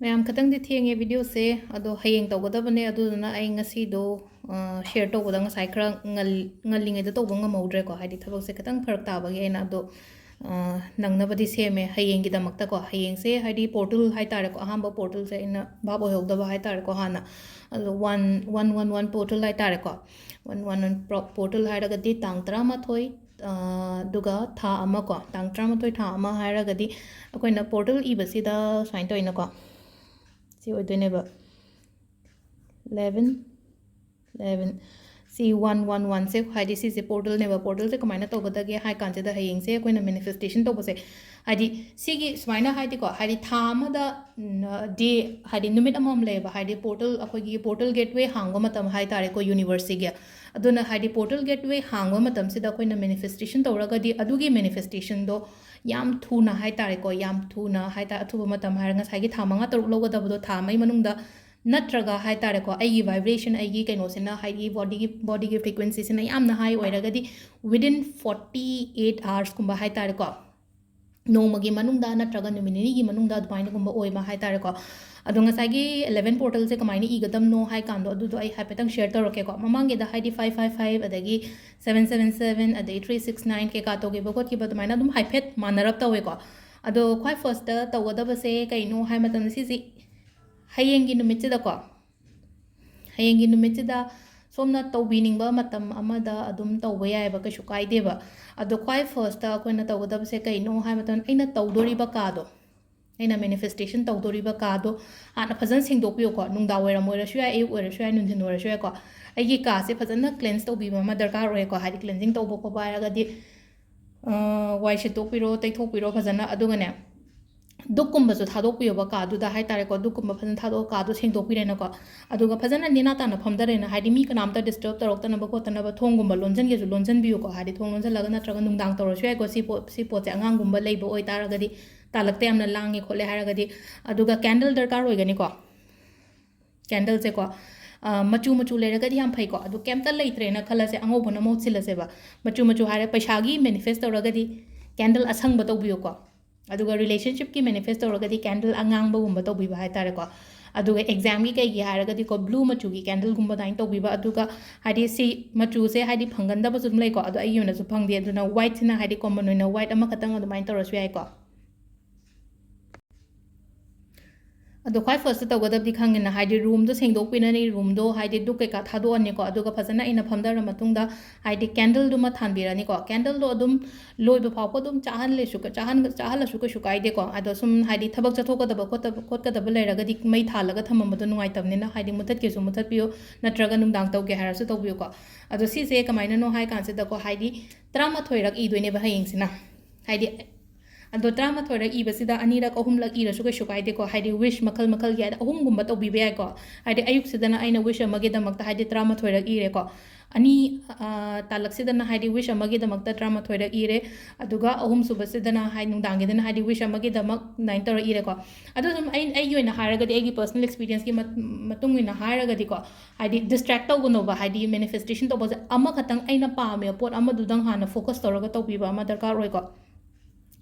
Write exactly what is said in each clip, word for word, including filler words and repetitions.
ꯃꯌꯥꯝ, ꯈꯤꯇꯪꯗꯤ ꯊꯦꯡꯉꯦ ꯚꯤꯗꯤꯑꯣꯁꯦ, ꯑꯗꯣ ꯍꯌꯦꯡ ꯇꯧꯒꯗꯕꯅꯦ꯫ ꯑꯗꯨꯗꯨꯅ ꯑꯩ ꯉꯁꯤꯗꯣ ꯁꯤꯌꯔ ꯇꯧꯕꯗ ꯉꯁꯥꯏ ꯈꯔ ꯉꯜ- ꯉꯜꯂꯤꯉꯩꯗ ꯇꯧꯕ ꯉꯝꯍꯧꯗ꯭ꯔꯦꯀꯣ, ꯍꯥꯏꯗꯤ ꯊꯕꯛꯁꯦ ꯈꯤꯇꯪ ꯐꯔꯛ ꯇꯥꯕꯒꯤ꯫ ꯑꯩꯅ ꯑꯗꯣ ꯅꯪꯅꯕꯗꯤ ꯁꯦꯝꯃꯦ ꯍꯌꯦꯡꯒꯤꯗꯃꯛꯇꯀꯣ꯫ ꯍꯌꯦꯡꯁꯦ ꯍꯥꯏꯗꯤ ꯄꯣꯔꯇꯜ ꯍꯥꯏꯇꯥꯔꯦꯀꯣ, ꯑꯍꯥꯟꯕ ꯄꯣꯔꯇꯜꯁꯦ ꯑꯩꯅ ꯚꯥꯞ ꯑꯣꯏꯍꯧꯗꯕ ꯍꯥꯏꯇꯥꯔꯦꯀꯣ꯫ ꯍꯥꯟꯅ ꯑꯗꯣ ꯋꯥꯟ ꯋꯥꯟ ꯋꯥꯟ ꯋꯥꯟ ꯄꯣꯔꯇꯜ ꯍꯥꯏꯇꯥꯔꯦꯀꯣ꯫ ꯋꯥꯟ ꯋꯥꯟ ꯋꯥꯟ ꯄꯣꯔꯇꯜ ꯍꯥꯏꯔꯒꯗꯤ ꯇꯥꯡ ꯇꯔꯥꯃꯥꯊꯣꯏ, ꯑꯗꯨꯒ ꯊꯥ ꯑꯃ ꯀꯣ, ꯇꯥꯡ ꯇꯔꯥꯃꯥꯊꯣꯏ ꯊꯥ ꯑꯃ ꯍꯥꯏꯔꯒꯗꯤ ꯑꯩꯈꯣꯏꯅ ꯄꯣꯔꯇꯜ ꯏꯕꯁꯤꯗ ꯁꯨꯃꯥꯏꯅ ꯇꯧꯋꯤꯅꯀꯣ꯫ ꯁꯤ ꯑꯣꯏꯗꯣꯏꯅꯦꯕ, eleven eleven꯫ ꯁꯤ ꯋꯥꯟ ꯋꯥꯟ ꯋꯥꯟꯁꯦ ꯍꯥꯏꯗꯤ ꯁꯤꯁꯦ ꯄꯣꯔꯇꯜꯅꯦꯕ꯫ ꯄꯣꯔꯇꯜꯁꯦ ꯀꯃꯥꯏꯅ ꯇꯧꯒꯗꯒꯦ ꯍꯥꯏ ꯀꯥꯟꯁꯤꯗ, ꯍꯌꯦꯡꯁꯦ ꯑꯩꯈꯣꯏꯅ ꯃꯦꯅꯤꯐꯦꯁꯇꯦꯁꯟ ꯇꯧꯕꯁꯦ, ꯍꯥꯏꯗꯤ ꯁꯤꯒꯤ ꯁꯨꯃꯥꯏꯅ ꯍꯥꯏꯗꯤꯀꯣ, ꯍꯥꯏꯗꯤ ꯊꯥ ꯑꯃꯗ ꯗꯦ, ꯍꯥꯏꯗꯤ ꯅꯨꯃꯤꯠ ꯑꯃꯃꯝ ꯂꯩꯌꯦꯕ꯫ ꯍꯥꯏꯗꯤ ꯄꯣꯔꯇꯜ, ꯑꯩꯈꯣꯏꯒꯤ ꯄꯣꯔꯇꯜ ꯒꯦꯠꯋꯦ ꯍꯥꯡꯕ ꯃꯇꯝ ꯍꯥꯏꯇꯥꯔꯦꯀꯣ, ꯌꯨꯅꯤꯚꯔꯁꯁꯤꯒꯤ꯫ ꯑꯗꯨꯅ ꯍꯥꯏꯗꯤ ꯄꯣꯔꯇꯜ ꯒꯦꯠꯋꯦ ꯍꯥꯡꯕ ꯃꯇꯝꯁꯤꯗ ꯑꯩꯈꯣꯏꯅ ꯃꯦꯅꯤꯐꯦꯁꯇꯦꯁꯟ ꯇꯧꯔꯒꯗꯤ, ꯑꯗꯨꯒꯤ ꯃꯦꯅꯤꯐꯦꯁꯇꯦꯁꯟꯗꯣ ꯌꯥꯝ ꯊꯨꯅ ꯍꯥꯏꯇꯥꯔꯦꯀꯣ, ꯌꯥꯝ ꯊꯨꯅ ꯍꯥꯏꯇꯥꯔꯦ, ꯑꯊꯨꯕ ꯃꯇꯝ ꯍꯥꯏꯔꯒ ꯉꯁꯥꯏꯒꯤ ꯊꯥ ꯃꯉꯥ ꯇꯔꯨꯛ ꯂꯧꯒꯗꯕꯗꯣ ꯊꯥ ꯑꯃꯒꯤ ꯃꯅꯨꯡꯗ, ꯅꯠꯇ꯭ꯔꯒ ꯍꯥꯏꯇꯥꯔꯦꯀꯣ, ꯑꯩꯒꯤ ꯚꯥꯏꯕ꯭ꯔꯦꯁꯟ, ꯑꯩꯒꯤ ꯀꯩꯅꯣꯁꯤꯅ, ꯍꯥꯏꯗꯤ ꯕꯣꯗꯤꯒꯤ, ꯕꯣꯗꯤꯒꯤ ꯐ꯭ꯔꯤꯀ꯭ꯋꯦꯟꯁꯤꯁꯤꯅ ꯌꯥꯝꯅ ꯍꯥꯏ ꯑꯣꯏꯔꯒꯗꯤ, within forty eight hours ꯀꯨꯝꯕ ꯍꯥꯏꯇꯥꯔꯦꯀꯣ, ꯅꯣꯡꯃꯒꯤ ꯃꯅꯨꯡꯗ ꯅꯠꯇ꯭ꯔꯒ ꯅꯨꯃꯤꯠ ꯅꯤꯅꯤꯒꯤ ꯃꯅꯨꯡꯗ ꯑꯗꯨꯃꯥꯏꯅꯒꯨꯝꯕ ꯑꯣꯏꯕ ꯍꯥꯏꯇꯥꯔꯦꯀꯣ꯫ ꯑꯗꯣ ꯉꯁꯥꯏꯒꯤ eleven ꯄꯣꯔꯇꯜꯁꯦ ꯀꯃꯥꯏꯅ ꯏꯒꯗꯕꯅꯣ ꯍꯥꯏ ꯀꯥꯟꯗꯣ, ꯑꯗꯨꯗꯣ ꯑꯩ ꯍꯥꯏꯐꯦꯠꯇꯪ ꯁꯤꯌꯔ ꯇꯧꯔꯛꯀꯦꯀꯣ꯫ ꯃꯃꯥꯡꯒꯤꯗ ꯍꯥꯏꯗꯤ five five five, ꯑꯗꯒꯤ seven seven seven, ꯑꯗꯒꯤ three six nine ꯀꯩꯀꯥ ꯇꯧꯈꯤꯕ ꯈꯣꯠꯈꯤꯕ ꯑꯗꯨꯃꯥꯏꯅ ꯑꯗꯨꯝ ꯍꯥꯏꯐꯦꯠ ꯃꯥꯟꯅꯔꯞ ꯇꯧꯋꯦꯀꯣ꯫ ꯑꯗꯣ ꯈ꯭ꯋꯥꯏ ꯐꯥꯔꯁꯇ ꯇꯧꯒꯗꯕꯁꯦ ꯀꯩꯅꯣ ꯍꯥꯏ ꯃꯇꯝꯗ, ꯁꯤꯁꯤ ꯍꯌꯦꯡꯒꯤ ꯅꯨꯃꯤꯠꯁꯤꯗꯀꯣ, ꯍꯌꯦꯡꯒꯤ ꯅꯨꯃꯤꯠꯁꯤꯗ ꯁꯣꯝꯅ ꯇꯧꯕꯤꯅꯤꯡꯕ ꯃꯇꯝ ꯑꯃꯗ ꯑꯗꯨꯝ ꯇꯧꯕ ꯌꯥꯏꯑꯕ, ꯀꯩꯁꯨ ꯀꯥꯏꯗꯦꯕ꯫ ꯑꯗꯣ ꯈ꯭ꯋꯥꯏ ꯐꯥꯔꯁꯇ ꯑꯩꯈꯣꯏꯅ ꯇꯧꯒꯗꯕꯁꯦ ꯀꯩꯅꯣ ꯍꯥꯏ ꯃꯇꯝꯗ, ꯑꯩꯅ ꯇꯧꯗꯣꯔꯤꯕ ꯀꯥꯗꯣ, ꯑꯩꯅ ꯃꯦꯅꯤꯐꯦꯁꯇꯦꯁꯟ ꯇꯧꯗꯣꯔꯤꯕ ꯀꯥꯗꯣ ꯍꯥꯟꯅ ꯐꯖꯅ ꯁꯦꯡꯗꯣꯛꯄꯤꯌꯨꯀꯣ꯫ ꯅꯨꯡꯗꯥꯡ ꯋꯥꯏꯔꯝ ꯑꯣꯏꯔꯁꯨ ꯌꯥꯏ, ꯑꯌꯨꯛ ꯑꯣꯏꯔꯁꯨ ꯌꯥꯏ, ꯅꯨꯡꯊꯤꯟ ꯑꯣꯏꯔꯁꯨ ꯌꯥꯏꯀꯣ꯫ ꯑꯩꯒꯤ ꯀꯥꯁꯦ ꯐꯖꯅ ꯀ꯭ꯂꯦꯟꯁ ꯇꯧꯕꯤꯕ ꯑꯃ ꯗꯔꯀꯥꯔ ꯑꯣꯏꯌꯦꯀꯣ꯫ ꯍꯥꯏꯗꯤ ꯀ꯭ꯂꯦꯟꯖꯤꯡ ꯇꯧꯕ ꯈꯣꯠꯄ ꯍꯥꯏꯔꯒꯗꯤ, ꯑ, ꯋꯥꯏ ꯁꯤꯠꯇꯣꯛꯄꯤꯔꯣ, ꯇꯩꯊꯣꯛꯄꯤꯔꯣ ꯐꯖꯅ꯫ ꯑꯗꯨꯒꯅꯦ, ꯙꯨꯞꯀꯨꯝꯕꯁꯨ ꯊꯥꯗꯣꯛꯄꯤꯌꯣꯕ ꯀꯥꯗꯨꯗ ꯍꯥꯏꯇꯥꯔꯦꯀꯣ꯫ ꯙꯨꯞꯀꯨꯝꯕ ꯐꯖꯅ ꯊꯥꯗꯣꯛꯑ ꯀꯥꯗꯣ ꯁꯦꯡꯗꯣꯛꯄꯤꯔꯦꯅꯀꯣ꯫ ꯑꯗꯨꯒ ꯐꯖꯅ ꯅꯦꯅꯥ ꯇꯥꯅ ꯐꯝꯊꯔꯦꯅ, ꯍꯥꯏꯗꯤ ꯃꯤ ꯀꯅꯥꯝꯇ ꯗꯤꯁꯇꯔꯕ ꯇꯧꯔꯛꯇꯅꯕ ꯈꯣꯠꯇꯅꯕ ꯊꯣꯡꯒꯨꯝꯕ ꯂꯣꯟꯁꯤꯟꯒꯦꯁꯨ ꯂꯣꯟꯁꯤꯟꯕꯤꯌꯨꯀꯣ꯫ ꯍꯥꯏꯗꯤ ꯊꯣꯡ ꯂꯣꯟꯁꯤꯜꯂꯒ ꯅꯠꯇ꯭ꯔꯒ ꯅꯨꯡꯗꯥꯡ ꯇꯧꯔꯁꯨ ꯌꯥꯏꯀꯣ꯫ ꯁꯤ ꯄꯣꯠ, ꯁꯤ ꯄꯣꯠꯁꯦ ꯑꯉꯥꯡꯒꯨꯝꯕ ꯂꯩꯕ ꯑꯣꯏꯇꯥꯔꯒꯗꯤ, ꯇꯥꯂꯛꯇ ꯌꯥꯝꯅ ꯂꯥꯡꯉꯦ ꯈꯣꯠꯂꯦ ꯍꯥꯏꯔꯒꯗꯤ꯫ ꯑꯗꯨꯒ ꯀꯦꯟꯗꯜ ꯗꯔꯀꯥꯔ ꯑꯣꯏꯒꯅꯤꯀꯣ꯫ ꯀꯦꯟꯗꯜꯁꯦꯀꯣ, ꯑ, ꯃꯆꯨ ꯃꯆꯨ ꯂꯩꯔꯒꯗꯤ ꯌꯥꯝ ꯐꯩꯀꯣ꯫ ꯑꯗꯨ ꯀꯩꯝꯇ ꯂꯩꯇ꯭ꯔꯦꯅ ꯈꯜꯂꯁꯦ, ꯑꯉꯧꯕꯅ ꯃꯍꯨꯠ ꯁꯤꯜꯂꯁꯦꯕ꯫ ꯃꯆꯨ ꯃꯆꯨ ꯍꯥꯏꯔꯦ, ꯄꯩꯁꯥꯒꯤ ꯃꯦꯅꯤꯐꯦꯁ ꯇꯧꯔꯒꯗꯤ ꯀꯦꯟꯗꯜ ꯑꯁꯪꯕ ꯇꯧꯕꯤꯌꯨꯀꯣ꯫ ꯑꯗꯨꯒ relationshipꯀꯤ manifest ꯇꯧꯔꯒꯗꯤ candle ꯑꯉꯥꯡꯕꯒꯨꯝꯕ ꯇꯧꯕꯤꯕ ꯍꯥꯏꯇꯥꯔꯦꯀꯣ꯫ ꯑꯗꯨꯒ examꯒꯤ ꯀꯩꯒꯤ ꯍꯥꯏꯔꯒꯗꯤꯀꯣ, blue ꯃꯆꯨꯒꯤ candleꯒꯨꯝꯕ ꯑꯗꯨꯃꯥꯏꯅ ꯇꯧꯕꯤꯕ꯫ ꯑꯗꯨꯒ ꯍꯥꯏꯗꯤ ꯁꯤ ꯃꯆꯨꯁꯦ ꯍꯥꯏꯗꯤ ꯐꯪꯒꯟꯗꯕꯁꯨ ꯑꯗꯨꯝ ꯂꯩꯀꯣ, ꯑꯗꯣ ꯑꯩꯒꯤ ꯑꯣꯏꯅꯁꯨ ꯐꯪꯗꯦ, ꯑꯗꯨꯅ whiteꯁꯤꯅ ꯍꯥꯏꯗꯤ common ꯑꯣꯏꯅ white ꯑꯃꯈꯛꯇꯪ ꯑꯗꯨꯃꯥꯏꯅ ꯇꯧꯔꯁꯨ ꯌꯥꯏꯀꯣ꯫ ꯑꯗꯣ ꯈ꯭ꯋꯥꯏ firstꯇ ꯇꯧꯒꯗꯕꯗꯤ ꯈꯪꯉꯦꯅ, ꯍꯥꯏꯗꯤ roomꯗꯣ ꯁꯦꯡꯗꯣꯛꯄꯤꯔꯅꯤ, roomꯗꯣ ꯍꯥꯏꯗꯤ ꯙꯨꯞ ꯀꯩꯀꯥ ꯊꯥꯗꯣꯛꯑꯅꯤꯀꯣ꯫ ꯑꯗꯨꯒ ꯐꯖꯅ ꯑꯩꯅ ꯐꯝꯊꯔ ꯃꯇꯨꯡꯗ ꯍꯥꯏꯗꯤ candleꯗꯨꯃ ꯊꯥꯟꯕꯤꯔꯅꯤꯀꯣ꯫ Candleꯗꯣ ꯑꯗꯨꯝ ꯂꯣꯏꯕ ꯐꯥꯎꯕ ꯑꯗꯨꯝ ꯆꯥꯍꯜꯂꯁꯨ, ꯆꯥꯍꯟ-, ꯆꯥꯍꯜꯂꯁꯨ ꯀꯩꯁꯨ ꯀꯥꯏꯗꯦꯀꯣ꯫ ꯑꯗꯣ ꯁꯨꯝ ꯍꯥꯏꯗꯤ ꯊꯕꯛ ꯆꯠꯊꯣꯛꯀꯗꯕ ꯈꯣꯠꯇꯕ, ꯈꯣꯠꯀꯗꯕ ꯂꯩꯔꯒꯗꯤ ꯃꯩ ꯊꯥꯜꯂꯒ ꯊꯝꯃꯝꯕꯗꯣ ꯅꯨꯡꯉꯥꯏꯇꯕꯅꯤꯅ, ꯍꯥꯏꯗꯤ ꯃꯨꯊꯠꯀꯦꯁꯨ ꯃꯨꯊꯠꯄꯤꯌꯣ, ꯅꯠꯇ꯭ꯔꯒ ꯅꯨꯡꯗꯥꯡ ꯇꯧꯒꯦ ꯍꯥꯏꯔꯁꯨ ꯇꯧꯕꯤꯌꯨꯀꯣ꯫ ꯑꯗꯣ ꯁꯤꯁꯦ ꯀꯃꯥꯏꯅꯅꯣ ꯍꯥꯏ ꯀꯥꯟꯁꯤꯗꯀꯣ, ꯍꯥꯏꯗꯤ ꯇꯔꯥꯃꯥꯊꯣꯏꯔꯛ ꯏꯗꯣꯏꯅꯦꯕ ꯍꯌꯦꯡꯁꯤꯅ꯫ ꯍꯥꯏꯗꯤ ꯑꯗꯣ ꯇꯔꯥꯃꯥꯊꯣꯏꯔꯛ ꯏꯕꯁꯤꯗ ꯑꯅꯤꯔꯛ, ꯑꯍꯨꯝꯂꯛ ꯏꯔꯁꯨ ꯀꯩꯁꯨ ꯀꯥꯏꯗꯦꯀꯣ꯫ ꯍꯥꯏꯗꯤ wish ꯃꯈꯜ ꯃꯈꯜꯒꯤ, ꯍꯥꯏꯗꯤ ꯑꯍꯨꯝꯒꯨꯝꯕ ꯇꯧꯕꯤꯕ ꯌꯥꯏꯀꯣ꯫ ꯍꯥꯏꯗꯤ ꯑꯌꯨꯛꯁꯤꯗꯅ ꯑꯩꯅ wish ꯑꯃꯒꯤꯗꯃꯛꯇ ꯍꯥꯏꯗꯤ ꯇꯔꯥꯃꯥꯊꯣꯏꯔꯛ ꯏꯔꯦꯀꯣ꯫ ꯑꯅꯤ, ꯑ, ꯇꯥꯂꯛꯁꯤꯗꯅ ꯍꯥꯏꯗꯤ wish ꯑꯃꯒꯤꯗꯃꯛꯇ ꯇꯔꯥꯃꯥꯊꯣꯏꯔꯛ ꯏꯔꯦ꯫ ꯑꯗꯨꯒ ꯑꯍꯨꯝꯁꯨꯕꯁꯤꯗꯅ ꯍꯥꯏ-, ꯅꯨꯡꯗꯥꯡꯒꯤꯗꯅ ꯍꯥꯏꯗꯤ wish ꯑꯃꯒꯤꯗꯃꯛ ꯑꯗꯨꯃꯥꯏꯅ ꯇꯧꯔ ꯏꯔꯦꯀꯣ꯫ ꯑꯗꯣ ꯑꯗꯨꯝ ꯑꯩ, ꯑꯩꯒꯤ ꯑꯣꯏꯅ ꯍꯥꯏꯔꯒꯗꯤ, ꯑꯩꯒꯤ personal experienceꯀꯤ ꯃꯠ-, ꯃꯇꯨꯡ ꯏꯟꯅ ꯍꯥꯏꯔꯒꯗꯤꯀꯣ, ꯍꯥꯏꯗꯤ distract ꯇꯧꯒꯅꯣꯕ, ꯍꯥꯏꯗꯤ manifestation ꯇꯧꯕꯁꯦ ꯑꯃꯈꯛꯇꯪ, ꯑꯩꯅ ꯄꯥꯝꯃꯤꯕ ꯄꯣꯠ ꯑꯃꯗꯨꯗꯪ ꯍꯥꯟꯅ focus ꯇꯧꯔꯒ ꯇꯧꯕꯤꯕ ꯑꯃ ꯗꯔꯀꯥꯔ ꯑꯣꯏꯀꯣ꯫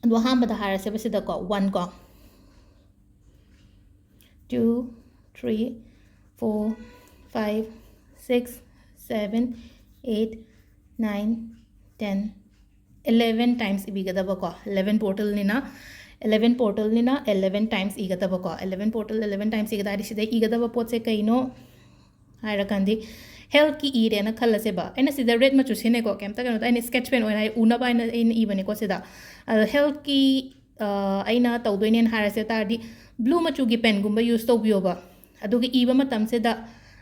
ꯑꯗꯣ ꯑꯍꯥꯟꯕꯗ ꯍꯥꯏꯔꯁꯦꯕ ꯁꯤꯗꯀꯣ, one ꯀꯣ, two, three, four, five, six, seven, eight, nine, ten, eleven times ꯏꯕꯤꯒꯗꯕꯀꯣ꯫ Eleven portalꯅꯤꯅ, eleven portalꯅꯤꯅ eleven times ꯏꯒꯗꯕꯀꯣ꯫ Eleven portal eleven times ꯏꯒꯗ ꯍꯥꯏꯗꯤ ꯁꯤꯗ ꯏꯒꯗꯕ ꯄꯣꯠꯁꯦ ꯀꯩꯅꯣ ꯍꯥꯏꯔꯀꯥꯟꯗꯤ healthꯀꯤ ꯏꯔꯦꯅ ꯈꯜꯂꯁꯦꯕ꯫ ꯑꯩꯅ ꯁꯤꯗ red ꯃꯆꯨ ꯁꯤꯖꯤꯟꯅꯩꯀꯣ, ꯀꯩꯝꯇ ꯀꯩꯅꯣ ꯇꯧ-, ꯑꯩꯅ sketch pen ꯑꯣꯏꯅ ꯑꯩ ꯎꯅꯕ ꯍꯥꯏꯅ ꯑꯩꯅ ꯏꯕꯅꯤꯀꯣ ꯁꯤꯗ꯫ ꯑꯗꯣ healthꯀꯤ, ꯑ, ꯑꯩꯅ ꯇꯧꯗꯣꯏꯅꯦꯅ ꯍꯥꯏꯔꯁꯦ ꯇꯥꯔꯗꯤ blue ꯃꯆꯨꯒꯤ penꯒꯨꯝꯕ use ꯇꯧꯕꯤꯌꯣꯕ꯫ ꯑꯗꯨꯒ ꯏꯕ ꯃꯇꯝꯁꯤꯗ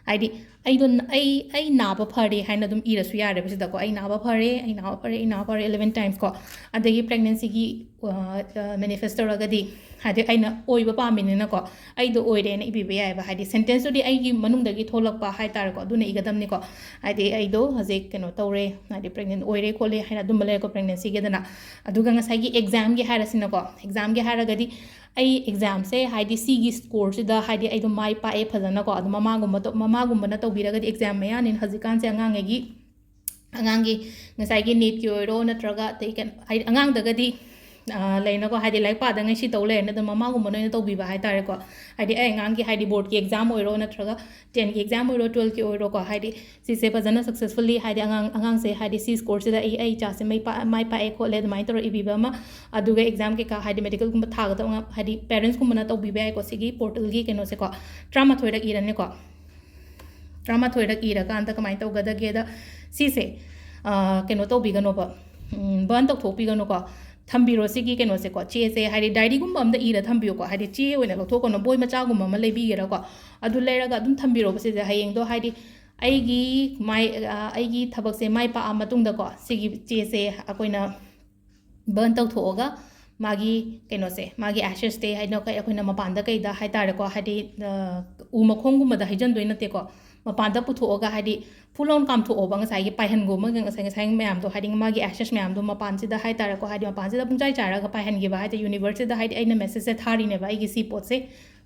ꯍꯥꯏꯗꯤ ꯑꯩꯗꯣ ꯅ-, ꯑꯩ, ꯑꯩ ꯅꯥꯕ ꯐꯔꯦ ꯍꯥꯏꯅ ꯑꯗꯨꯝ ꯏꯔꯁꯨ ꯌꯥꯔꯦꯕ ꯁꯤꯗꯀꯣ꯫ "ꯑꯩ ꯅꯥꯕ ꯐꯔꯦ, ꯑꯩ ꯅꯥꯕ ꯐꯔꯦ, ꯑꯩ ꯅꯥꯕ ꯐꯔꯦ" eleven times ꯀꯣ꯫ ꯑꯗꯒꯤ pregnancyꯒꯤ, ꯑ, ꯑ, manifest ꯇꯧꯔꯒꯗꯤ ꯍꯥꯏꯗꯤ ꯑꯩꯅ ꯑꯣꯏꯕ ꯄꯥꯝꯃꯤꯅꯤꯅꯀꯣ, ꯑꯩꯗꯣ ꯑꯣꯏꯔꯦꯅ ꯏꯕꯤꯕ ꯌꯥꯏꯑꯕ꯫ ꯍꯥꯏꯗꯤ sentenceꯇꯨꯗꯤ ꯑꯩꯒꯤ ꯃꯅꯨꯡꯗꯒꯤ ꯊꯣꯛꯂꯛꯄ ꯍꯥꯏꯇꯥꯔꯦꯀꯣ, ꯑꯗꯨꯅ ꯏꯒꯗꯕꯅꯤꯀꯣ꯫ ꯍꯥꯏꯗꯤ ꯑꯩꯗꯣ ꯍꯧꯖꯤꯛ ꯀꯩꯅꯣ ꯇꯧꯔꯦ, ꯍꯥꯏꯗꯤ pregnant ꯑꯣꯏꯔꯦ ꯈꯣꯠꯂꯦ ꯍꯥꯏꯅ ꯑꯗꯨꯝꯕ ꯂꯩꯔꯦꯀꯣ, pregnancyꯒꯤꯗꯅ꯫ ꯑꯗꯨꯒ ꯉꯁꯥꯏꯒꯤ examꯒꯤ ꯍꯥꯏꯔꯁꯤꯅꯀꯣ, examꯒꯤ ꯍꯥꯏꯔꯒꯗꯤ ꯑꯩ examꯁꯦ ꯍꯥꯏꯗꯤ ꯁꯤꯒꯤ scoreꯁꯤꯗ ꯍꯥꯏꯗꯤ ꯑꯩꯗꯣ ꯃꯥꯏ ꯄꯥꯛꯑꯦ ꯐꯖꯅꯀꯣ꯫ ꯑꯗꯣ ꯃꯃꯥꯒꯨꯝꯕ ꯇꯧ-, ꯃꯃꯥꯒꯨꯝꯕꯅ ꯇꯧꯕꯤꯔꯒꯗꯤ exam ꯃꯌꯥꯅꯤꯅ ꯍꯧꯖꯤꯛꯀꯥꯟꯁꯦ ꯑꯉꯥꯡꯉꯩꯒꯤ, ꯑꯉꯥꯡꯒꯤ ꯉꯁꯥꯏꯒꯤ NEETꯀꯤ ꯑꯣꯏꯔꯣ ꯅꯠꯇ꯭ꯔꯒ ꯑꯇꯩ ꯀꯩꯅꯣ, ꯍꯥꯏꯗꯤ ꯑꯉꯥꯡꯗꯒꯗꯤ ꯂꯩꯅꯀꯣ, ꯍꯥꯏꯗꯤ ꯂꯥꯏꯔꯤꯛ ꯄꯥꯗꯉꯩ ꯁꯤ ꯇꯧ ꯂꯩꯔꯦꯅ ꯑꯗꯨꯝ ꯃꯃꯥꯒꯨꯝꯕ ꯅꯣꯏꯅ ꯇꯧꯕꯤꯕ ꯍꯥꯏꯇꯥꯔꯦꯀꯣ꯫ ꯍꯥꯏꯗꯤ ꯑꯩ ꯑꯉꯥꯡꯒꯤ ꯍꯥꯏꯗꯤ ꯕꯣꯔꯗꯀꯤ ꯑꯦꯛꯖꯥꯝ ꯑꯣꯏꯔꯣ, ꯅꯠꯇ꯭ꯔꯒ ꯇꯦꯟꯒꯤ ꯑꯦꯛꯖꯥꯝ ꯑꯣꯏꯔꯣ, ꯇꯨꯋꯦꯜꯐꯀꯤ ꯑꯣꯏꯔꯣꯀꯣ, ꯍꯥꯏꯗꯤ ꯁꯤꯁꯦ ꯐꯖꯅ ꯁꯛꯁꯦꯁꯐꯨꯜꯂꯤ ꯍꯥꯏꯗꯤ ꯑꯉꯥꯡ ꯑꯉꯥꯡꯁꯦ ꯍꯥꯏꯗꯤ ꯁꯤ ꯁ꯭ꯀꯣꯔꯁꯤꯗ ꯑꯩ ꯑꯩ ꯏꯆꯥꯁꯦ ꯃꯩ ꯄꯥ ꯃꯥꯏ ꯄꯥꯛꯑꯦ ꯈꯣꯠꯂꯦ ꯑꯗꯨꯃꯥꯏꯅ ꯇꯧꯔ ꯏꯕꯤꯕ ꯑꯃ, ꯑꯗꯨꯒ ꯑꯦꯛꯖꯥꯝ ꯀꯩꯀꯥ ꯍꯥꯏꯗꯤ ꯃꯦꯗꯤꯀꯦꯜꯒꯨꯝꯕ ꯊꯥꯒꯗꯕ ꯑꯉꯥꯡ ꯍꯥꯏꯗꯤ ꯄꯦꯔꯦꯟꯁꯀꯨꯝꯕꯅ ꯇꯧꯕꯤꯕ ꯌꯥꯏꯀꯣ꯫ ꯁꯤꯒꯤ ꯄꯣꯔꯇꯦꯜꯒꯤ ꯀꯩꯅꯣꯁꯦꯀꯣ, ꯇꯔꯥꯃꯥꯊꯣꯏꯔꯛ ꯏꯔꯅꯤꯀꯣ꯫ ꯇꯔꯥꯃꯥꯊꯣꯏꯔꯛ ꯏꯔꯀꯥꯟꯗ ꯀꯃꯥꯏꯅ ꯇꯧꯒꯗꯒꯦꯗ, ꯁꯤꯁꯦ ꯀꯩꯅꯣ ꯇꯧꯕꯤꯒꯅꯣꯕ, ꯕꯔꯟ ꯇꯧꯊꯣꯛꯄꯤꯒꯅꯨꯀꯣ꯫ ꯊꯝꯕꯤꯔꯣ ꯁꯤꯒꯤ ꯀꯩꯅꯣꯁꯦꯀꯣ, ꯆꯦꯁꯦ ꯍꯥꯏꯗꯤ ꯗꯥꯏꯔꯤꯒꯨꯝꯕ ꯑꯝꯗ ꯏꯔ ꯊꯝꯕꯤꯌꯨꯀꯣ꯫ ꯍꯥꯏꯗꯤ ꯆꯦ ꯑꯣꯏꯅ ꯂꯧꯊꯣꯛꯀꯅꯣ, ꯕꯣꯏ ꯃꯆꯥꯒꯨꯝꯕ ꯑꯃ ꯂꯩꯕꯤꯒꯦꯔꯥꯀꯣ, ꯑꯗꯨ ꯂꯩꯔꯒ ꯑꯗꯨꯝ ꯊꯝꯕꯤꯔꯣꯕ ꯁꯤꯁꯦ꯫ ꯍꯌꯦꯡꯗꯣ ꯍꯥꯏꯗꯤ ꯑꯩꯒꯤ ꯃꯥꯏ ꯑꯩꯒꯤ ꯊꯕꯛꯁꯦ ꯃꯥꯏ ꯄꯥꯛꯑ ꯃꯇꯨꯡꯗꯀꯣ, ꯁꯤꯒꯤ ꯆꯦꯁꯦ ꯑꯩꯈꯣꯏꯅ ꯕꯔꯟ ꯇꯧꯊꯣꯛꯑꯒ ꯃꯥꯒꯤ ꯀꯩꯅꯣꯁꯦ, ꯃꯥꯒꯤ ꯑꯦꯁꯦꯁꯇꯦ ꯍꯥꯏꯅ ꯑꯩꯈꯣꯏ ꯑꯩꯈꯣꯏꯅ ꯃꯄꯥꯟꯗ ꯀꯩꯗ ꯍꯥꯏ ꯇꯥꯔꯦꯀꯣ, ꯍꯥꯏꯗꯤ ꯎ ꯃꯈꯣꯡꯒꯨꯝꯕꯗ ꯍꯩꯖꯤꯟꯗꯣꯏ ꯅꯠꯇꯦꯀꯣ, ꯃꯄꯥꯟꯗ ꯄꯨꯊꯣꯛꯑꯒ ꯍꯥꯏꯗꯤ ꯐꯨꯜ ꯑꯣꯟ ꯀꯥꯝꯊꯣꯛꯑꯣꯕ ꯉꯁꯥꯏꯒꯤ ꯄꯥꯏꯍꯟꯒꯣ ꯑꯃꯒ ꯉꯁꯥꯏ ꯉꯁꯥꯏ ꯃꯌꯥꯝꯗꯣ, ꯍꯥꯏꯗꯤ ꯃꯥꯒꯤ ꯑꯦꯁꯦꯁ ꯃꯌꯥꯝꯗꯣ ꯃꯄꯥꯟꯁꯤꯗ ꯍꯥꯏ ꯇꯥꯔꯦꯀꯣ, ꯍꯥꯏꯗꯤ ꯃꯄꯥꯟꯁꯤꯗ ꯄꯨꯡꯆꯥꯏ ꯆꯥꯏꯔꯒ ꯄꯥꯏꯍꯟꯈꯤꯕ ꯍꯥꯏꯗꯤ ꯌꯨꯅꯤꯚꯔꯁꯁꯤꯗ ꯍꯥꯏꯗꯤ ꯑꯩꯅ ꯃꯦꯁꯦꯖꯁꯦ ꯊꯥꯔꯤꯅꯦꯕ, ꯑꯩꯒꯤ ꯁꯤ ꯄꯣꯠꯁꯦ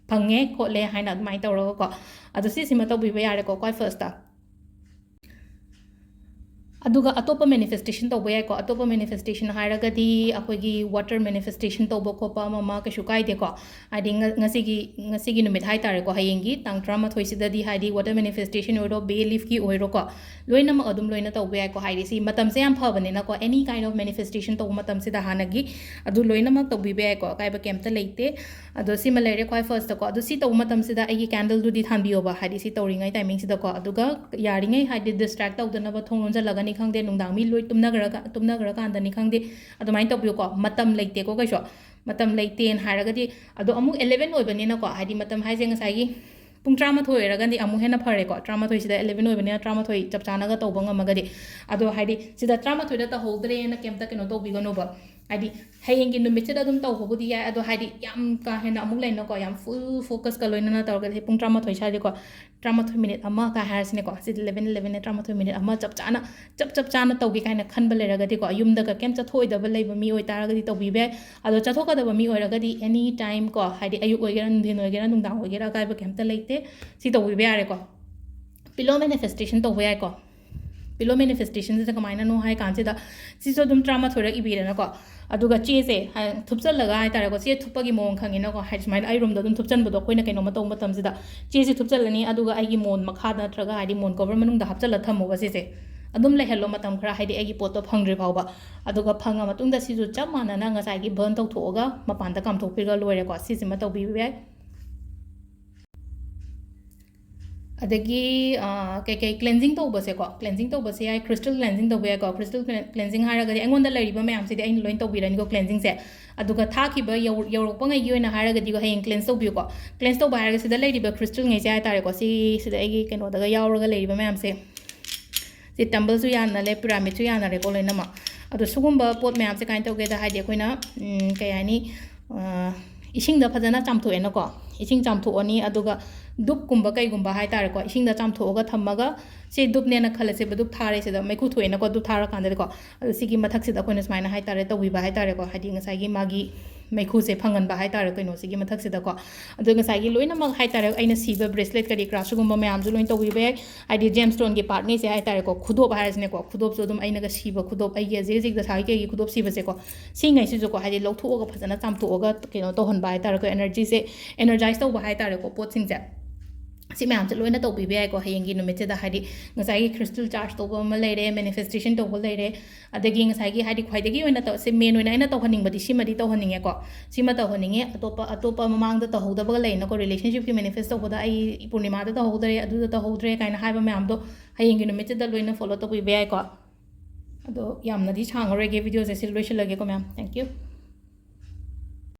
ꯐꯪꯉꯦ ꯈꯣꯠꯂꯦ ꯍꯥꯏꯅ ꯑꯗꯨꯃꯥꯏꯅ ꯇꯧꯔꯒꯀꯣ꯫ ꯑꯗꯣ ꯁꯤꯁꯤꯃ ꯇꯧꯕꯤꯕ ꯌꯥꯔꯦꯀꯣ ꯈ꯭ꯋꯥꯏ ꯐꯥꯔꯁꯇ꯫ ꯑꯗꯨꯒ ꯑꯇꯣꯞꯄ ꯃꯦꯅꯤꯐꯦꯁꯇꯦꯁꯟ ꯇꯧꯕ ꯌꯥꯏꯀꯣ꯫ ꯑꯇꯣꯞꯄ ꯃꯦꯅꯤꯐꯦꯁꯇꯦꯁꯟ ꯍꯥꯏꯔꯒꯗꯤ ꯑꯩꯈꯣꯏꯒꯤ ꯋꯥꯇꯔ ꯃꯦꯅꯤꯐꯦꯁꯇꯦꯁꯟ ꯇꯧꯕ ꯈꯣꯠꯄ ꯑꯃ ꯑꯃ ꯀꯩꯁꯨ ꯀꯥꯏꯗꯦꯀꯣ꯫ ꯍꯥꯏꯗꯤ ꯉ- ꯉꯁꯤꯒꯤ ꯉꯁꯤꯒꯤ ꯅꯨꯃꯤꯠ ꯍꯥꯏ ꯇꯥꯔꯦꯀꯣ, ꯍꯌꯦꯡꯒꯤ ꯇꯥꯡ ꯇꯔꯥꯃꯥꯊꯣꯏꯁꯤꯗꯗꯤ ꯍꯥꯏꯗꯤ ꯋꯥꯇꯔ ꯃꯦꯅꯤꯐꯦꯁꯇꯦꯁꯟ ꯑꯣꯏꯔꯣ, ꯕꯦ ꯂꯤꯐꯀꯤ ꯑꯣꯏꯔꯣꯀꯣ, ꯂꯣꯏꯅꯃꯛ ꯑꯗꯨꯝ ꯂꯣꯏꯅ ꯇꯧꯕ ꯌꯥꯏꯀꯣ꯫ ꯍꯥꯏꯗꯤ ꯁꯤ ꯃꯇꯝꯁꯦ ꯌꯥꯝ ꯐꯕꯅꯤꯅꯀꯣ, ꯑꯦꯅꯤ ꯀꯥꯏꯟ ꯑꯣꯐ ꯃꯦꯅꯤꯐꯦꯁꯇꯦꯁꯟ ꯇꯧꯕ ꯃꯇꯝꯁꯤꯗ ꯍꯥꯟꯅꯒꯤ ꯑꯗꯨ ꯂꯣꯏꯅꯃꯛ ꯇꯧꯕꯤꯕ ꯌꯥꯏꯀꯣ, ꯑꯀꯥꯏꯕ ꯀꯩꯝꯇ ꯂꯩꯇꯦ꯫ ꯑꯗꯣ ꯁꯤꯃ ꯂꯩꯔꯦ ꯈ꯭ꯋꯥꯏ ꯐꯥꯔꯁꯇꯀꯣ꯫ ꯑꯗꯣ ꯁꯤ ꯇꯧꯕ ꯃꯇꯝꯁꯤꯗ ꯑꯩꯒꯤ ꯀꯦꯟꯗꯜꯗꯨꯗꯤ ꯊꯥꯟꯕꯤꯌꯣꯕ, ꯍꯥꯏꯗꯤ ꯁꯤ ꯇꯧꯔꯤꯉꯩ ꯇꯥꯏꯃꯤꯡꯁꯤꯗꯀꯣ꯫ ꯑꯗꯨꯒ ꯌꯥꯔꯤꯉꯩ ꯍꯥꯏꯗꯤ ꯗꯤꯁꯇ꯭ꯔꯦꯛ ꯇꯧꯗꯅꯕ ꯊꯣꯡ ꯂꯣꯟꯁꯤꯜꯂꯒꯅꯤ ꯈꯪꯗꯦ, ꯅꯨꯡꯗꯥꯡ ꯃꯤ ꯂꯣꯏ ꯇꯨꯝꯅꯈ꯭ꯔꯒ ꯇꯨꯝꯅꯈ꯭ꯔꯀꯥꯟꯗꯅꯤ ꯈꯪꯗꯦ, ꯑꯗꯨꯃꯥꯏꯅ ꯇꯧꯕꯤꯌꯨꯀꯣ꯫ ꯃꯇꯝ ꯂꯩꯇꯦꯀꯣ ꯀꯩꯁꯨ꯫ ꯃꯇꯝ ꯂꯩꯇꯦꯅ ꯍꯥꯏꯔꯒꯗꯤ, ꯑꯗꯣ ꯑꯃꯨꯛ ꯑꯦꯂꯦꯚꯦꯟ ꯑꯣꯏꯕꯅꯤꯅꯀꯣ, ꯍꯥꯏꯗꯤ ꯃꯇꯝ ꯍꯥꯏꯁꯦ ꯉꯁꯥꯏꯒꯤ ꯄꯨꯡ ꯇꯔꯥꯃꯥꯊꯣꯏ ꯑꯣꯏꯔꯒꯗꯤ ꯑꯃꯨꯛ ꯍꯦꯟꯅ ꯐꯔꯦꯀꯣ꯫ ꯇꯔꯥꯃꯥꯊꯣꯏꯁꯤꯗ ꯑꯦꯂꯦꯚꯦꯟ ꯑꯣꯏꯕꯅꯤꯅ ꯇꯔꯥꯃꯥꯊꯣꯏ ꯆꯞ ꯆꯥꯅꯒ ꯇꯧꯕ ꯉꯝꯃꯒꯗꯤ꯫ ꯑꯗꯣ ꯍꯥꯏꯗꯤ ꯁꯤꯗ ꯇꯔꯥꯃꯥꯊꯣꯏꯗ ꯇꯧꯍꯧꯗ꯭ꯔꯦꯅ ꯀꯩꯝꯇ ꯀꯩꯅꯣ ꯇꯧꯕꯤꯒꯅꯣꯕ꯫ ꯍꯥꯏꯗꯤ ꯍꯌꯦꯡꯒꯤ ꯅꯨꯃꯤꯠꯁꯤꯗ ꯑꯗꯨꯝ ꯇꯧꯕꯕꯨꯗꯤ ꯌꯥꯏ, ꯑꯗꯣ ꯍꯥꯏꯗꯤ ꯌꯥꯝ ꯀꯥ ꯍꯦꯟꯅ ꯑꯃꯨꯛ ꯂꯩꯅꯀꯣ, ꯌꯥꯝ ꯐꯨꯜ ꯐꯣꯀꯁꯀ ꯂꯣꯏꯅꯅ ꯇꯧꯔꯒꯗꯤ ꯄꯨꯡ ꯇꯔꯥꯃꯥꯊꯣꯏ ꯁ꯭ꯋꯥꯏꯗꯀꯣ, ꯇꯔꯥꯃꯥꯊꯣꯏ ꯃꯤꯅꯤꯠ ꯑꯃ ꯀꯥꯏ ꯍꯥꯏꯔꯁꯤꯅꯦꯀꯣ, ꯁꯤꯗꯤ ꯑꯦꯂꯦꯚꯦꯟ ꯑꯦꯂꯦꯚꯦꯟꯅꯦ, ꯇꯔꯥꯃꯥꯊꯣꯏ ꯃꯤꯅꯤꯠ ꯑꯃ ꯆꯞ ꯆꯥꯅ ꯆꯞ ꯆꯞ ꯆꯥꯅ ꯇꯧꯒꯦ ꯀꯥꯏꯅ ꯈꯟꯕ ꯂꯩꯔꯒꯗꯤꯀꯣ, ꯌꯨꯝꯗꯒ ꯀꯩꯝ ꯆꯠꯊꯣꯛꯑꯣꯏꯗꯕ ꯂꯩꯕ ꯃꯤ ꯑꯣꯏꯇꯥꯔꯒꯗꯤ ꯇꯧꯕꯤꯕ ꯌꯥꯏ꯫ ꯑꯗꯣ ꯆꯠꯊꯣꯛꯀꯗꯕ ꯃꯤ ꯑꯣꯏꯔꯒꯗꯤ ꯑꯦꯅꯤ ꯇꯥꯏꯝ ꯀꯣ, ꯍꯥꯏꯗꯤ ꯑꯌꯨꯛ ꯑꯣꯏꯒꯦꯔꯥ, ꯅꯨꯡꯊꯤꯟ ꯑꯣꯏꯒꯦꯔꯥ, ꯅꯨꯡꯗꯥꯡ ꯑꯣꯏꯒꯦꯔꯥ, ꯑꯀꯥꯏꯕ ꯀꯩꯝꯇ ꯂꯩꯇꯦ꯫ ꯁꯤ ꯇꯧꯕꯤꯕ ꯌꯥꯔꯦꯀꯣ꯫ ꯄꯤꯂꯣ ꯃꯦꯅꯤꯐꯦꯁꯇꯦꯁꯟ ꯇꯧꯕ ꯌꯥꯏꯀꯣ꯫ ꯄꯤꯜꯂꯣ ꯃꯦꯅꯤꯐꯦꯁꯇꯦꯁꯟꯁꯤꯗ ꯀꯃꯥꯏꯅꯅꯣ ꯍꯥꯏ ꯀꯥꯟꯁꯤꯗ, ꯁꯤꯁꯨ ꯑꯗꯨꯝ ꯇꯔꯥꯃꯥꯊꯣꯏꯔꯛ ꯏꯕꯤꯔꯦꯅꯀꯣ꯫ ꯑꯗꯨꯒ ꯆꯦꯁꯦ, ꯍꯥꯏ-, ꯊꯨꯞꯆꯜꯂꯒ ꯍꯥꯏꯇꯥꯔꯦꯀꯣ, ꯆꯦ ꯊꯨꯞꯄꯒꯤ ꯃꯑꯣꯡ ꯈꯪꯉꯤꯅꯀꯣ, ꯍꯥꯏꯗꯤ ꯁꯨꯃꯥꯏꯅ ꯑꯩ ꯔꯨꯝꯗ ꯑꯗꯨꯝ ꯊꯨꯞꯆꯟꯕꯗꯣ, ꯑꯩꯈꯣꯏꯅ ꯀꯩꯅꯣꯝꯃ ꯇꯧꯕ ꯃꯇꯝꯁꯤꯗ ꯆꯦꯁꯦ ꯊꯨꯞꯆꯜꯂꯅꯤ, ꯑꯗꯨꯒ ꯑꯩꯒꯤ ꯃꯣꯟ ꯃꯈꯥꯗ ꯅꯠꯇ꯭ꯔꯒ ꯍꯥꯏꯗꯤ ꯃꯣꯟ ꯀꯣꯕꯔ ꯃꯅꯨꯡꯗ ꯍꯥꯞꯆꯜꯂ ꯊꯝꯃꯣꯕ ꯁꯤꯁꯦ꯫ ꯑꯗꯨꯝ ꯂꯩꯍꯜꯂꯣ ꯃꯇꯝ ꯈꯔ, ꯍꯥꯏꯗꯤ ꯑꯩꯒꯤ ꯄꯣꯠꯇꯣ ꯐꯪꯗ꯭ꯔꯤ ꯐꯥꯎꯕ꯫ ꯑꯗꯨꯒ ꯐꯪꯉ ꯃꯇꯨꯡꯗ ꯁꯤꯁꯨ ꯆꯞ ꯃꯥꯟꯅꯅ ꯉꯁꯥꯏꯒꯤ ꯕꯔꯟ ꯇꯧꯊꯣꯛꯑꯒ ꯃꯄꯥꯟꯗ ꯀꯥꯝꯊꯣꯛꯄꯤꯔꯒ ꯂꯣꯏꯔꯦꯀꯣ꯫ ꯁꯤꯁꯤꯃ ꯇꯧꯕꯤꯕ ꯌꯥꯏ꯫ ꯑꯗꯒꯤ, ꯑ, ꯀꯩꯀꯩ ꯀ꯭ꯂꯦꯟꯖꯤꯡ ꯇꯧꯕꯁꯦꯀꯣ, ꯀ꯭ꯂꯦꯟꯖꯤꯡ ꯇꯧꯕꯁꯦ ꯌꯥꯏ, ꯀ꯭ꯔꯤꯁꯇꯜ ꯀ꯭ꯂꯦꯟꯖꯤꯡ ꯇꯧꯕ ꯌꯥꯏꯀꯣ꯫ ꯀ꯭ꯔꯤꯁꯇꯜ ꯀ꯭ꯂꯦꯟ-, ꯀ꯭ꯂꯦꯟꯖꯤꯡ ꯍꯥꯏꯔꯒꯗꯤ ꯑꯩꯉꯣꯟꯗ ꯂꯩꯔꯤꯕ ꯃꯌꯥꯝꯁꯤꯗꯤ ꯑꯩꯅ ꯂꯣꯏ ꯇꯧꯕꯤꯔꯅꯤꯀꯣ ꯀ꯭ꯂꯦꯟꯖꯤꯡꯁꯦ꯫ ꯑꯗꯨꯒ ꯊꯥꯈꯤꯕ ꯌꯧ-, ꯌꯧꯔꯛꯄꯉꯩꯒꯤ ꯑꯣꯏꯅ ꯍꯥꯏꯔꯒꯗꯤꯀꯣ, ꯍꯌꯦꯡ ꯀ꯭ꯂꯦꯟꯖ ꯇꯧꯕꯤꯌꯨꯀꯣ꯫ ꯀ꯭ꯂꯦꯟꯖ ꯇꯧꯕ ꯍꯥꯏꯔꯒ ꯁꯤꯗ ꯂꯩꯔꯤꯕ ꯀ꯭ꯔꯤꯁꯇꯜꯉꯩꯁꯦ ꯍꯥꯏꯇꯥꯔꯦꯀꯣ, ꯁꯤꯁꯤꯗ ꯑꯩꯒꯤ ꯀꯩꯅꯣꯗꯒ ꯌꯥꯎꯔꯒ ꯂꯩꯔꯤꯕ ꯃꯌꯥꯝꯁꯦ, ꯁꯤ ꯇꯝꯕꯜꯁꯨ ꯌꯥꯅꯔꯦ, ꯄꯤꯔꯥꯃꯤꯗꯁꯨ ꯌꯥꯅꯔꯦꯀꯣ ꯂꯣꯏꯅꯃꯛ꯫ ꯑꯗꯣ ꯁꯤꯒꯨꯝꯕ ꯄꯣꯠ ꯃꯌꯥꯝꯁꯦ ꯀꯃꯥꯏꯅ ꯇꯧꯒꯦꯗ ꯍꯥꯏꯗꯤ ꯑꯩꯈꯣꯏꯅ, ꯎꯝ, ꯀꯩ ꯍꯥꯏꯅꯤ, ꯑ, ꯏꯁꯤꯡꯗ ꯐꯖꯅ ꯆꯥꯝꯊꯣꯛꯑꯦꯅꯀꯣ꯫ ꯏꯁꯤꯡ ꯆꯥꯝꯊꯣꯛꯑꯅꯤ, ꯑꯗꯨꯒ ꯙꯨꯞꯀꯨꯝꯕ ꯀꯩꯒꯨꯝꯕ ꯍꯥꯏꯇꯥꯔꯦꯀꯣ, ꯏꯁꯤꯡꯗ ꯆꯥꯝꯊꯣꯛꯑꯒ ꯊꯝꯃꯒ, ꯁꯤ ꯙꯨꯞꯅꯦꯅ ꯈꯜꯂꯁꯦꯕ, ꯙꯨꯞ ꯊꯥꯔꯦ ꯁꯤꯗ, ꯃꯩꯈꯨ ꯊꯣꯛꯑꯦꯅꯀꯣ ꯙꯨꯞ ꯊꯥꯔꯀꯥꯟꯗꯗꯤꯀꯣ꯫ ꯑꯗꯣ ꯁꯤꯒꯤ ꯃꯊꯛꯁꯤꯗ ꯑꯩꯈꯣꯏꯅ ꯁꯨꯃꯥꯏꯅ ꯍꯥꯏꯇꯥꯔꯦ ꯇꯧꯕꯤꯕ ꯍꯥꯏꯇꯥꯔꯦꯀꯣ, ꯍꯥꯏꯗꯤ ꯉꯁꯥꯏꯒꯤ ꯃꯥꯒꯤ ꯃꯩꯈꯨꯁꯦ ꯐꯪꯍꯟꯕ ꯍꯥꯏꯇꯥꯔꯦ ꯀꯩꯅꯣꯁꯤꯒꯤ ꯃꯊꯛꯁꯤꯗꯀꯣ꯫ ꯑꯗꯣ ꯉꯁꯥꯏꯒꯤ ꯂꯣꯏꯅꯃꯛ ꯍꯥꯏꯇꯥꯔꯦ ꯑꯩꯅ ꯁꯤꯕ ꯕ꯭ꯔꯦꯁꯂꯦꯠ ꯀꯔꯤ ꯀꯔꯥ ꯁꯤꯒꯨꯝꯕ ꯃꯌꯥꯝꯁꯨ ꯂꯣꯏꯅ ꯇꯧꯕꯤꯕ ꯌꯥꯏ꯫ ꯍꯥꯏꯗꯤ ꯖꯦꯝ ꯁ꯭ꯇꯣꯟꯒꯤ ꯄꯥꯔꯠꯉꯩꯁꯦ ꯍꯥꯏꯇꯥꯔꯦꯀꯣ, ꯈꯨꯗꯣꯞ ꯍꯥꯏꯔꯁꯤꯅꯦꯀꯣ, ꯈꯨꯗꯣꯞꯁꯨ ꯑꯗꯨꯝ ꯑꯩꯅꯒ ꯁꯤꯕ ꯈꯨꯗꯣꯞ, ꯑꯩꯒꯤ ꯍꯧꯖꯤꯛ ꯍꯧꯖꯤꯛ ꯗꯁꯥꯒꯤ ꯀꯩꯒꯤ ꯈꯨꯗꯣꯞ ꯁꯤꯕꯁꯦꯀꯣ, ꯁꯤꯉꯩꯁꯤꯁꯨꯀꯣ, ꯍꯥꯏꯗꯤ ꯂꯧꯊꯣꯛꯑꯒ ꯐꯖꯅ ꯆꯥꯝꯊꯣꯛꯑꯒ ꯀꯩꯅꯣ ꯇꯧꯍꯟꯕ ꯍꯥꯏꯇꯥꯔꯦꯀꯣ, ꯑꯦꯅꯔꯖꯤꯁꯦ ꯑꯦꯅꯔꯖꯥꯏꯁ ꯇꯧꯕ ꯍꯥꯏꯇꯥꯔꯦꯀꯣ, ꯄꯣꯠꯁꯤꯡꯁꯦ꯫ ꯁꯤ ꯃꯌꯥꯝꯁꯦ ꯂꯣꯏꯅ ꯇꯧꯕꯤꯕ ꯌꯥꯏꯀꯣ ꯍꯌꯦꯡꯒꯤ ꯅꯨꯃꯤꯠꯁꯤꯗ꯫ ꯍꯥꯏꯗꯤ ꯉꯁꯥꯏꯒꯤ ꯈ꯭ꯔꯤꯁꯇꯜ ꯆꯥꯔꯖ ꯇꯧꯕ ꯑꯃ ꯂꯩꯔꯦ, ꯃꯦꯅꯤꯐꯦꯁꯇꯦꯁꯟ ꯇꯧꯕ ꯂꯩꯔꯦ, ꯑꯗꯒꯤ ꯉꯁꯥꯏꯒꯤ ꯍꯥꯏꯗꯤ ꯈ꯭ꯋꯥꯏꯗꯒꯤ ꯑꯣꯏꯅ ꯇꯧ-, ꯁꯤ ꯃꯦꯟ ꯑꯣꯏꯅ ꯑꯩꯅ ꯇꯧꯍꯟꯅꯤꯡꯕꯗꯤ ꯁꯤꯃꯗꯤ ꯇꯧꯍꯟꯅꯤꯡꯉꯦꯀꯣ꯫ ꯁꯤꯃ ꯇꯧꯍꯟꯅꯤꯡꯉꯦ꯫ ꯑꯇꯣꯞꯄ, ꯑꯇꯣꯞꯄ ꯃꯃꯥꯡꯗ ꯇꯧꯍꯧꯗꯕꯒ ꯂꯩꯅꯀꯣ, ꯔꯤꯂꯦꯁꯟꯁꯤꯞꯀꯤ ꯃꯦꯅꯤꯐꯦꯁ ꯇꯧꯕꯗ ꯑꯩ ꯄꯨꯔꯅꯤꯃꯥꯗ ꯇꯧꯍꯧꯗ꯭ꯔꯦ, ꯑꯗꯨꯗ ꯇꯧꯍꯧꯗ꯭ꯔꯦ ꯀꯥꯏꯅ ꯍꯥꯏꯕ ꯃꯌꯥꯝꯗꯣ ꯍꯌꯦꯡꯒꯤ ꯅꯨꯃꯤꯠꯁꯤꯗ ꯂꯣꯏꯅ ꯐꯣꯂꯣ ꯇꯧꯕꯤꯕ ꯌꯥꯏꯀꯣ꯫ ꯑꯗꯣ ꯌꯥꯝꯅꯗꯤ ꯁꯥꯡꯉꯔꯣꯏꯒꯦ, ꯚꯤꯗꯤꯑꯣꯁꯦ ꯁꯤ ꯂꯣꯏꯁꯤꯜꯂꯒꯦꯀꯣ ꯃꯌꯥꯝ꯫ Thank you꯫